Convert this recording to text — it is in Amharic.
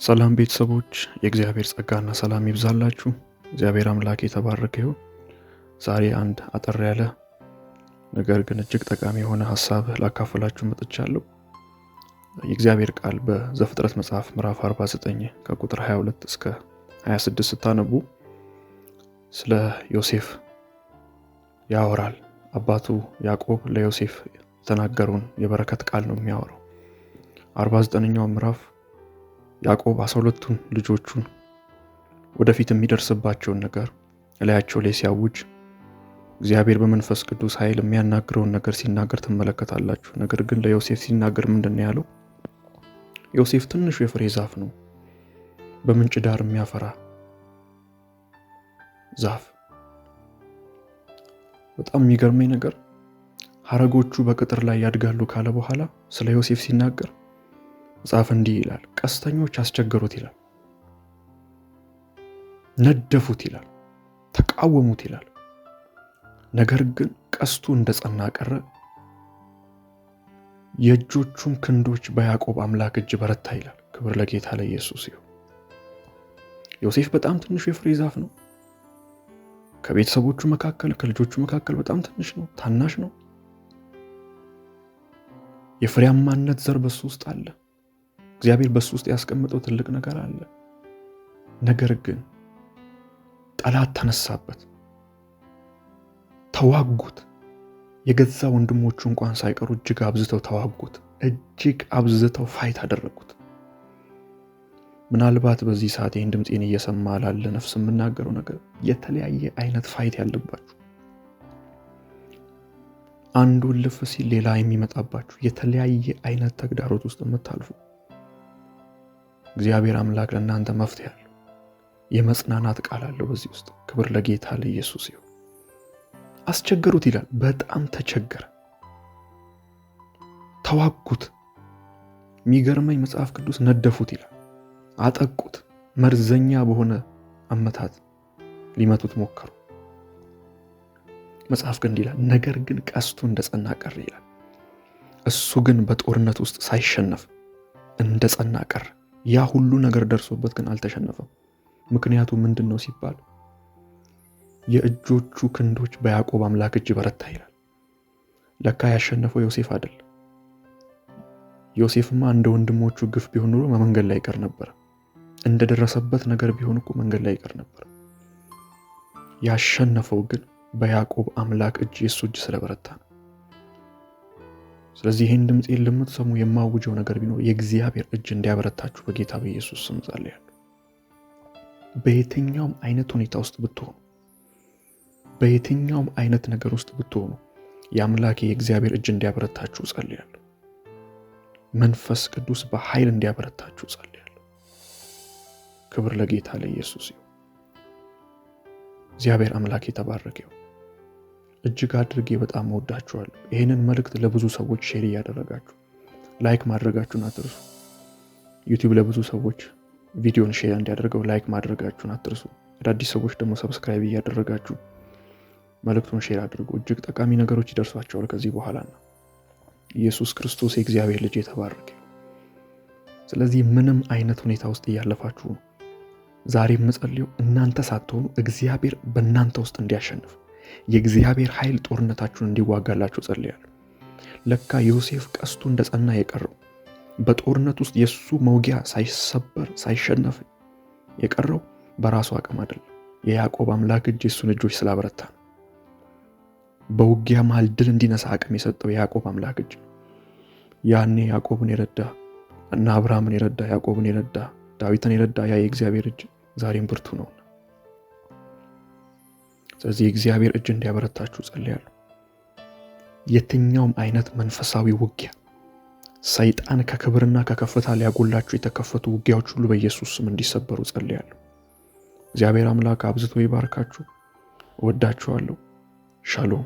ሰላም ቤተሰቦች፣ የእግዚአብሔር ጸጋና ሰላም ይብዛላችሁ። እግዚአብሔር አምላክ የተባረከ ይሁን። ዛሬ አንድ አጠር ያለ ነገር ግን እጅግ ጠቃሚ የሆነ ሀሳብ ላካፍላችሁ መጥቻለሁ። የእግዚአብሔር ቃል በዘፍጥረት መጽሐፍ ምዕራፍ 49 ከቁጥር 22 እስከ 26 ስታነቡ ስለ ዮሴፍ ያወራል። አባቱ ያዕቆብ ለዮሴፍ የተናገረውን የበረከት ቃል ነው የሚያወራው። 49ኛው ምዕራፍ ያዕቆብ 12ቱን ልጆቹን ወደፊት የሚደርስባቸውን ነገር እላያቸው ላይ ሲያውጅ እግዚአብሔር በመንፈስ ቅዱስ ኃይል የሚያናግረውን ነገር ሲናገር ትመለከታላችሁ። ነገር ግን ለዮሴፍ ሲናገር ምንድን ነው ያለው? ዮሴፍ ትንሹ የፍሬ ዛፍ ነው፣ በምንጭ ዳር የሚያፈራ ዛፍ። በጣም የሚገርመኝ ነገር ሐረጎቹ በቅጥር ላይ ያድጋሉ ካለ በኋላ ስለ ዮሴፍ ሲናገር መጽሐፍ እንዲህ ይላል፣ ቀስተኞች አስቸገሩት ይላል፣ ነደፉት ይላል፣ ተቃወሙት ይላል። ነገር ግን ቀስቱ እንደ ጸና ቀረ፣ የእጆቹም ክንዶች በያዕቆብ አምላክ እጅ በረታ ይላል። ክብር ለጌታ ለኢየሱስ ይሁን። ዮሴፍ በጣም ትንሹ የፍሬ ዛፍ ነው። ከቤተሰቦቹ መካከል ከልጆቹ መካከል በጣም ትንሽ ነው፣ ታናሽ ነው። የፍሬያማነት ዘር በሱ ውስጥ አለ። እግዚአብሔር በሱ ውስጥ ያስቀመጠው ትልቅ ነገር አለ። ነገር ግን ጠላት ተነሳበት፣ ተዋጉት። የገዛ ወንድሞቹ እንኳን ሳይቀሩ እጅግ አብዝተው ተዋጉት፣ እጅግ አብዝተው fight አደረጉት። ምናልባት በዚህ ሰዓት ይህን ድምፄን እየሰማ ላለ ነፍስ የምናገረው ነገር የተለያየ አይነት fight ያለባችሁ፣ አንዱ ልፍ ሲል ሌላ የሚመጣባችሁ፣ የተለያየ አይነት ተግዳሮት ውስጥ የምታልፉ፣ እግዚአብሔር አምላክ ለእናንተ መፍትሄ አለው። የመጽናናት ቃል አለው በዚህ ውስጥ። ክብር ለጌታ ለኢየሱስ ይሁን። አስቸገሩት ይላል። በጣም ተቸገረ፣ ተዋጉት። የሚገርመኝ መጽሐፍ ቅዱስ ነደፉት ይላል፣ አጠቁት። መርዘኛ በሆነ አመታት ሊመቱት ሞከሩ። መጽሐፍ ግን ይላል፣ ነገር ግን ቀስቱ እንደጸና ቀረ ይላል። እሱ ግን በጦርነት ውስጥ ሳይሸነፍ እንደጸና ቀረ። ያ ሁሉ ነገር ደርሶበት ግን አልተሸነፈም። ምክንያቱ ምንድን ነው ሲባል የእጆቹ ክንዶች በያዕቆብ አምላክ እጅ በረታ ይላል። ለካ ያሸነፈው ዮሴፍ አይደል። ዮሴፍማ እንደ ወንድሞቹ ግፍ ቢሆን ኖሮ መንገድ ላይ ይቀር ነበር። እንደደረሰበት ነገር ቢሆን እኮ መንገድ ላይ ይቀር ነበር። ያሸነፈው ግን በያዕቆብ አምላክ እጅ የእሱ እጅ ስለበረታ ነው። ስለዚህ ይህን ድምፄን ለምትሰሙ የማውጀው ነገር ቢኖር የእግዚአብሔር እጅ እንዲያበረታችሁ በጌታ በኢየሱስ ስም ጸልያለሁ። በየትኛውም አይነት ሁኔታ ውስጥ ብትሆኑ፣ በየትኛውም አይነት ነገር ውስጥ ብትሆኑ የአምላኬ የእግዚአብሔር እጅ እንዲያበረታችሁ ጸልያለሁ። መንፈስ ቅዱስ በኃይል እንዲያበረታችሁ ጸልያለሁ። ክብር ለጌታ ለኢየሱስ ይሁን። እግዚአብሔር አምላክ የተባረከ ይሁን። እጅግ አድርጌ በጣም እወዳችኋለሁ። ይህንን መልእክት ለብዙ ሰዎች share እያደረጋችሁ like ማድረጋችሁን አትርሱ። ዩቲዩብ ለብዙ ሰዎች ቪዲዮን share እንዲያደርገው like ማድረጋችሁን አትርሱ። አዳዲስ ሰዎች ደግሞ subscribe እያደረጋችሁ መልእክቱን share አድርጉ። እጅግ ጠቃሚ ነገሮች ይደርሷቸዋል ከዚህ በኋላ ነው። ኢየሱስ ክርስቶስ የእግዚአብሔር ልጅ የተባረከ። ስለዚህ ምንም አይነት ሁኔታ ውስጥ እያለፋችሁ ነው፣ ዛሬ የምጸልየው እናንተ ሳትሆኑ እግዚአብሔር በእናንተ ውስጥ እንዲያሸንፍ፣ የእግዚአብሔር ኃይል ጦርነታችሁን እንዲዋጋላችሁ ጸልያለሁ። ለካ ዮሴፍ ቀስቱ እንደጸና የቀረው፣ በጦርነት ውስጥ የእሱ መውጊያ ሳይሰበር ሳይሸነፍ የቀረው በራሱ አቅም አይደለም። የያዕቆብ አምላክ እጅ የእሱን እጆች ስላበረታ ነው። በውጊያ መሃል ድል እንዲነሳ አቅም የሰጠው የያዕቆብ አምላክ እጅ ነው። ያኔ ያዕቆብን የረዳ እና አብርሃምን የረዳ፣ ያዕቆብን የረዳ፣ ዳዊትን የረዳ ያ የእግዚአብሔር እጅ ዛሬም ብርቱ ነውና፣ ስለዚህ የእግዚአብሔር እጅ እንዲያበረታችሁ ጸልያለሁ። የትኛውም አይነት መንፈሳዊ ውጊያ፣ ሰይጣን ከክብርና ከከፍታ ሊያጎላችሁ የተከፈቱ ውጊያዎች ሁሉ በኢየሱስ ስም እንዲሰበሩ ጸልያለሁ። እግዚአብሔር አምላክ አብዝቶ ይባርካችሁ። እወዳችኋለሁ። ሻሎም።